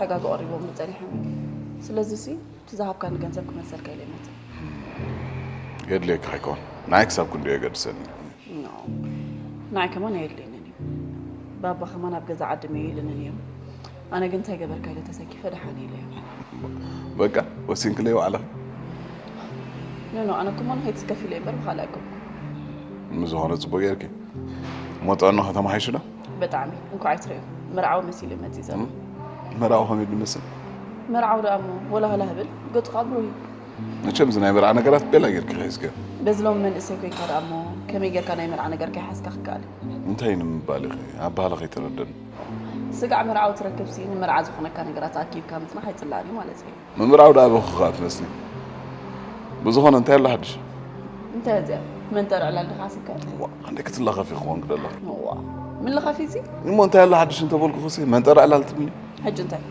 ተጋግኦ ቀሪቦም ጸኒሖም። ስለዚ ሲ እቲ ዝሃብካኒ ገንዘብ ክመልሰልካ ኢለ ይመጽእ። የድልየካ ኣይኮን። ንዓይ ክሳብ ክንድዮ የገድሰኒ። ኖ፣ ንዓይ ከማን ኣየድልየንን እዩ። ባባ ከማን ኣብ ገዛ ዓዲ መዩ ኢልንን እዮም። ኣነ ግን እንታይ ገበርካ ኢለ ተሰኪፈ ደሓን ኢለ እዮም። በቃ ወሲንክለይ ዋዕላ። ኖ ኖ፣ ኣነ ከማን ከይትስከፍ ኢለ እምበር ብኻልእ ኣይኮንኩ። ምዝኾነ ጽቡቅ ጌርኪ። ሞጣኖ ከተማሓይሹ ዶ? ብጣዕሚ እንኳዕ ኣይትርእዩ። መርዓዊ መሲሉ መጽእ ዘሎ። መርዓዊ ከመይ ድመስል? መርዓዊ ደኣ እሞ ወላ ህላ ህብል ገጹ ካብ ብሩህ እዩ። መቸም እዚ ናይ መርዓ ነገራት ቤላ ጌርኪ ሒዝኪ። በዚ ሎሚ መንእሰይ ኮይንካ ደኣ እሞ ከመይ ጌርካ ናይ መርዓ ነገር ከይሓዝካ ክከኣል እዩ? እንታይ ንምባል ኢኺ? ኣባህላ ከይተረደኒ። ስጋዕ መርዓዊ ትረክብሲ ንመርዓ ዝኾነካ ነገራት ኣኪብካ ምጽናሕ ኣይጽላእን እዩ ማለት እዩ። ምምራው ደኣ በኹ ከኣ ትመስሊ። ብዝኾነ እንታይ ኣሎ ሓድሽ? እንታይ እዚኣ መንጠር ዕላል ድኻ ስከ? ዋ፣ ክንደይ ክትለኸፊ ክኾን ክደለኺ። ዋ፣ ምልኻፊ እዚ? እሞ እንታይ ኣሎ ሓድሽ እንተበልኩ ሲ መንጠር ዕላል ትብሊ? ሕጂ እንታይ?